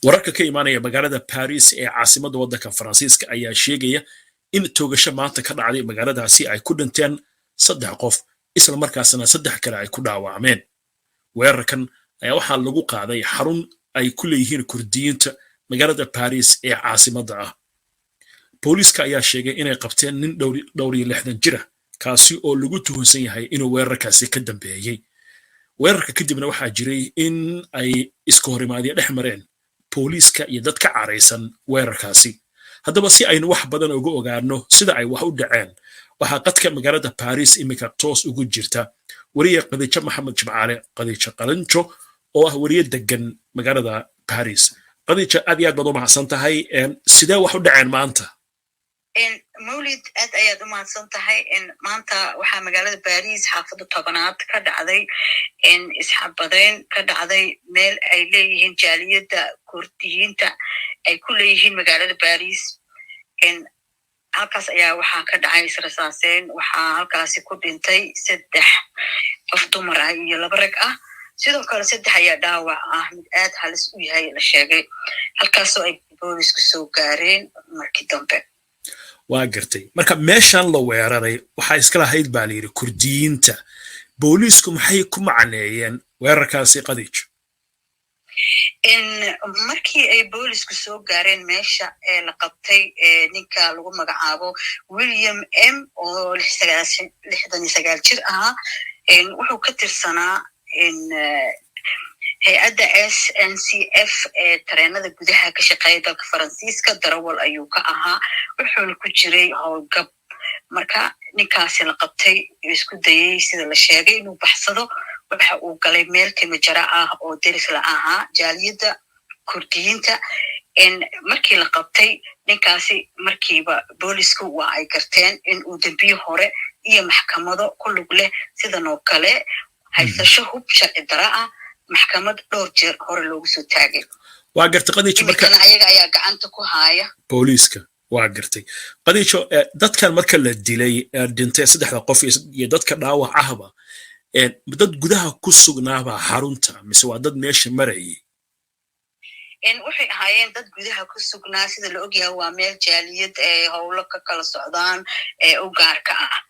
Wararka ka imaanaya magaalada Paris ee caasimadda waddanka Faransiiska ayaa sheegaya in toogasho maanta ka dhacday magaaladaasi ay ku dhinteen saddex qof, isla markaasna saddex kale ay ku dhaawacmeen. Weerarkan ayaa waxaa lagu qaaday xarun ay ku leeyihiin Kurdiyiinta magaalada Paris ee caasimadda ah. Booliiska ayaa sheegay inay qabteen nin 64 jira, kaasi oo lagu tuhunsan yahay inuu weerarkaasi ka dambeeyey. Weerarka kadibna waxaa jiray in ay iska horimaadyo dhex mareen booliiska iyo dad ka caraysan weerarkaasi. Haddaba, si aynu wax badan uga ogaano sida ay wax u dhaceen, waxaa qadka magaalada Paris iminka toos ugu jirta weriye Khadiijo Maxamed Jimcaale, Khadiijo Qalanjo, oo ah weriye degan magaalada Paris. Khadiijo, aad iyo aad baad u mahadsan tahay. Sidee wax u dhaceen maanta? Mawlid, aad ayaad u mahadsan tahay. Maanta waxaa magaalada Baris, xaafadda 10aad, ka dhacday isxabadeyn ka dhacday meel ay leeyihiin jaaliyadda Kurdiyiinta ay ku leeyihiin magaalada Baris. Halkaas ayaa waxaa ka dhacay israsaaseyn. Waxaa halkaasi ku dhintay saddex qof dumar ah iyo laba rag ah. Sidoo kale saddex ayaa dhaawac ah, mid aad halis u yahay la sheegay, halkaasoo ay boolisku soo gaareen markii dambe. Waa gartay. Marka meeshan la weeraray waxaa iska lahayd baa la yidhi Kurdiyiinta. Booliisku maxay ku macneeyeen weerarkaasi, Qadiijo? Markii ay boolisku soo gaareen meesha ee la qabtay ninka lagu magacaabo William M oo 69 jir ahaa, wuxuu ka tirsanaa hay-adda SNCF ee tareenada gudaha ka shaqeeya dalka Faransiiska. Darawal ayuu ka ahaa, wuxuuna ku jiray howlgab. Marka ninkaasi la qabtay isku dayey, sida la sheegay, inuu baxsado. Waxa uu galay meel timajara ah oo deris la ahaa jaaliyadda Kurdiyiinta. Markii la qabtay ninkaasi, markiiba boolisku waa ay garteen in uu dembiyo hore iyo maxkamado ku lug leh, sidan oo kale haysasho hub sharci dara ah, maxkamad dhowr jeer hore loogu soo taagay. Waa gartay, Qadiijo. Marka Iminkana ayaga ayaa gacanta ku haaya. Booliiska. Waa gartay, Qadiijo. Dadkan marka la dilay, dhintay saddexda qof iyo dadka dhaawac ahba, dad gudaha ku sugnaabaa xarunta mise waa dad meesha marayay? Waxay ahaayeen dad gudaha ku sugnaa. Sida la ogyahay, waa meel jaaliyad ee howlo ka kala socdaan ee u gaarka ah.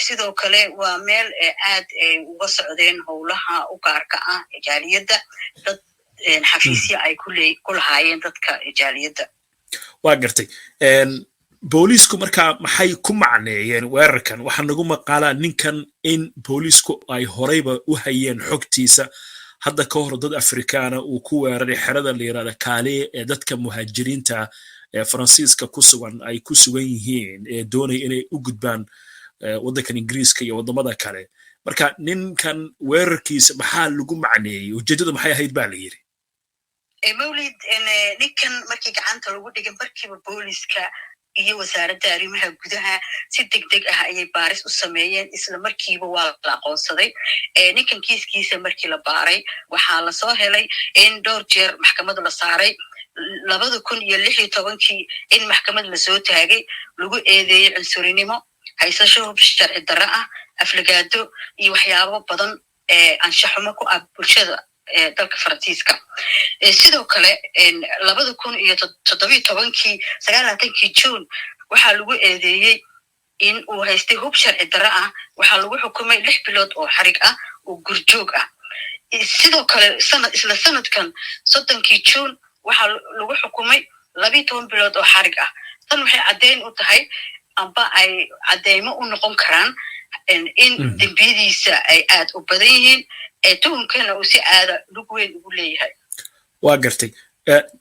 Sidoo kale waa meel aad ay uga socdeen howlaha u gaarka ah jaaliyadda, dad xafiisya ay ku lahaayeen dadka jaaliyadda. Waa gartay. Booliisku markaa maxay ku macneeyeen weerarkan? Waxaa nagu maqaalaa ninkan in booliisku ay horeyba u hayeen xogtiisa. Hadda ka hor dad Afrikaana uu ku weeraray xerada la yirahda Kaale ee dadka muhaajiriinta ee Faransiiska ku sugan ay ku sugan yihiin ee doonaya inay u gudbaan waddankan Ingiriiska iyo waddamada kale. Marka ninkan weerarkiisa maxaa lagu macneeyey? Ujeeddadu maxay ahayd baa la yidhi? Mawlid, ninkan markii gacanta lagu dhigay, markiiba booliska iyo wasaaradda arrimaha gudaha si deg deg ah ayay baaris u sameeyeen. Isla markiiba waa la aqoonsaday ninkan. Kiiskiisa markii la baaray, waxaa lasoo helay in dhowr jeer maxkamad la saaray. 2016-kii in maxkamad lasoo taagay, lagu eedeeyey cunsurinimo, haysasho hub sharci darro ah, aflagaado iyo waxyaabo badan ee anshaxumo ku ah bulshada dalka Faransiiska. Sidoo kale 2017-kii, 29-kii June, waxaa lagu eedeeyey in uu haystay hub sharci darro ah. Waxaa lagu xukumay 6 bilood oo xarig ah oo gurjoog ah. Sidoo kale sanad isla sanadkan, 30-kii June, waxaa lagu xukumay 12 bilood oo xarig ah. Tan waxay caddeyn u tahay amba ay caddeymo u noqon karaan in dembiyadiisa ay aad u badan yihiin, ee tuhunkana uu si aada lug weyn ugu leeyahay. Waa gartay.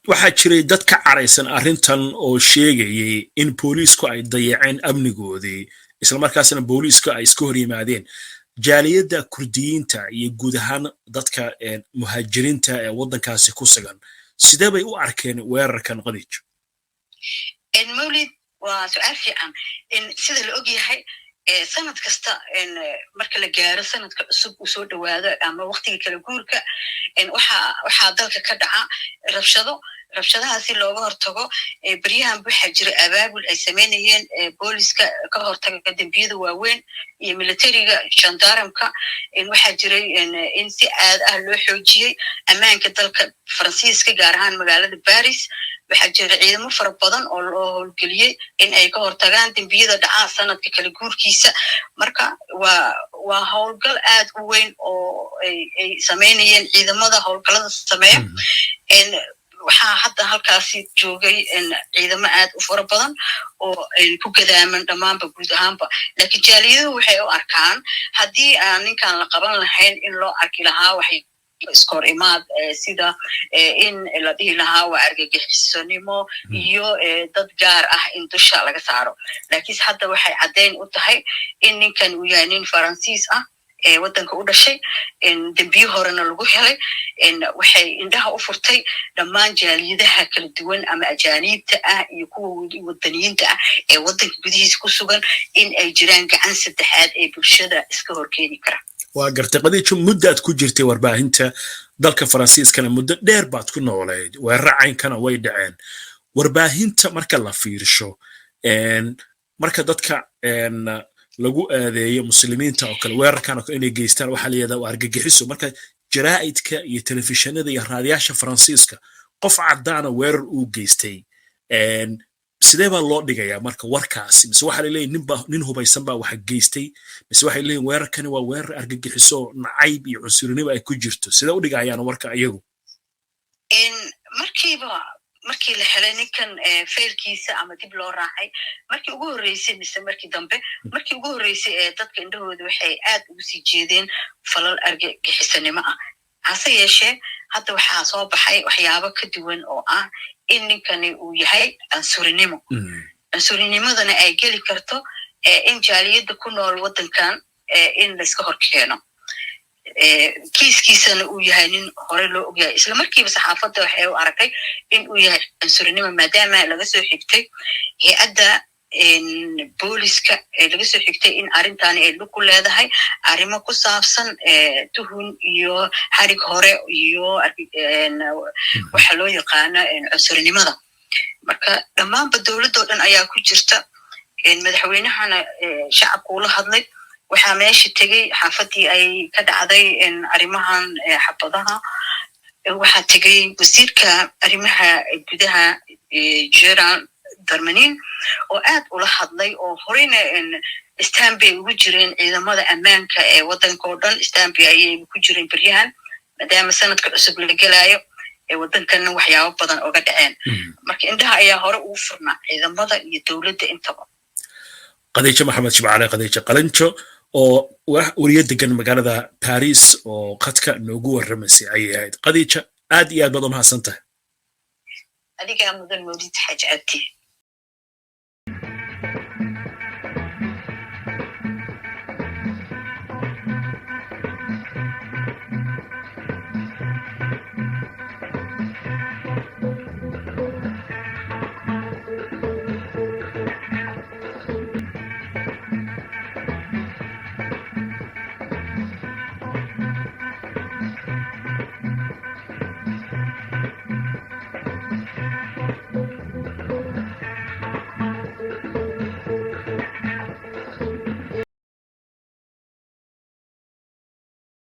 Waxaa jiray dad ka caraysan arrintan oo sheegayay in booliisku ay dayaceen amnigoodii, islamarkaasna booliisku ay iska hor yimaadeen jaaliyadda Kurdiyiinta iyo guud ahaan dadka muhaajiriinta ee waddankaasi ku sugan. Sidee bay u arkeen weerarkan, Qadiijo? Mawlid, waa su-aal fiican. Sida la og yahay, sanad kasta marka la gaaro sanadka cusub uu soo dhowaado ama waktiga kala guurka, waxaa dalka ka dhaca rabshado. Rabshadaha si looga hortago, beryahan waxaa jira abaabul ay samaynayeen booliska ka hortaga dembiyada waaweyn iyo militariga gendarmka. Waxaa jiray in si aad ah loo xoojiyey ammaanka dalka Faransiiska, gaar ahaan magaalada Paris. Waxaa jira ciidamo fara badan oo loo howlgeliyey in ay ka hortagaan dembiyada dhacaa sanadka kala guurkiisa. Marka waa howlgal aad u weyn oo ay samaynayeen ciidamada howlgallada sameeya. Waxaa hadda halkaasi joogay ciidamo aad u fara badan oo ku gadaaman dhammaanba guud ahaanba, laakiin jaaliyaduhu waxay u arkaan haddii aan ninkan la qaban lahayn in loo arki lahaa waxay iskor imaad, sida in la dhihi lahaa waa argagixisonimo iyo dad gaar ah in dusha laga saaro. Laakiinse hadda waxay caddayn u tahay in ninkan uu yahay nin Faransiis ah ee waddanka u dhashay, dembiyo horena lagu helay. Waxay indhaha u furtay dhammaan jaaliyadaha kala duwan ama ajaaniibta ah iyo kuwa wadaniyiinta ah ee waddanka gudihiisa ku sugan in ay jiraan gacan saddexaad ee bulshada iska horkeeni kara. Waa gartay, Qadiijo. Muddaad ku jirtay warbaahinta dalka Faransiiskana, muddo dheer baad ku noolayd, weeraro caynkana way dhaceen. Warbaahinta marka la fiirsho, marka dadka lagu aadeeyo Muslimiinta oo kale weerarkan oo kale inay geystaan, waxaa la yidhahdaa waa argagixiso. Marka jaraa'idka iyo telefishinada iyo raadiyaasha Faransiiska qof caddaana weerar uu geystay, sidee baa loo dhigayaa marka warkaasi? Mise waxaa laleeyahy ninba nin hubaysan baa waxa geystay, mise waxay leeyihin weerarkani waa weerar argagixiso, nacayb iyo cunsurinimo ay ku jirto? Sidee u dhigayaan warka iyagu? Markiiba markii la helay ninkan faylkiisa ama dib loo raacay markii ugu horreysay mise markii dambe, markii ugu horreysay ee dadka indhahooda waxay aad ugu sii jeedeen falal argagixisanimo ah. Hase yeeshee, hadda waxaa soo baxay waxyaabo ka duwan oo ah in ninkani uu yahay cunsurinimo, cunsurinimadana ay geli karto in jaaliyadda ku nool waddankan in layska hor keeno, kiiskiisana uu yahay nin hore loo ogyahay. Isla markiiba saxaafadda waxay u aragtay in uu yahay cunsurinimo, maadaama laga soo xigtay hay-adda booliska ee laga soo xigtay in arrintani ay lug ku leedahay arrimo ku saabsan tuhun iyo xarig hore iyo waxa loo yaqaano cunsurinimada. Marka dhammaanba dowladdoo dhan ayaa ku jirta, madaxweynahana shacabku ula hadlay. Waxaa meesha tegey xaafadii ay ka dhacday arrimahan xabadaha, waxaa tegey wasiirka arrimaha gudaha Gerald Darmanin oo aad ula hadlay, oo horeyna standby ugu jireen ciidamada ammaanka ee waddanka oo dhan. Standby ayay ku jireen beryahan, maadaama sanadka cusub la gelaayo ee waddankanna waxyaabo badan oga dhaceen. Marka indhaha ayaa hore ugu furnaa ciidamada iyo dowladda intaba. Qadiijo Maxamed Jimcaale, Qadiijo Qalanjo, oo wariyo degan magaalada Paris oo khadka noogu warramaysay ayay ahayd. Qadiija, aad iyo aad baad u mahadsan tahay. Adigaa mudan, Mawlid Xaaji Cabdi.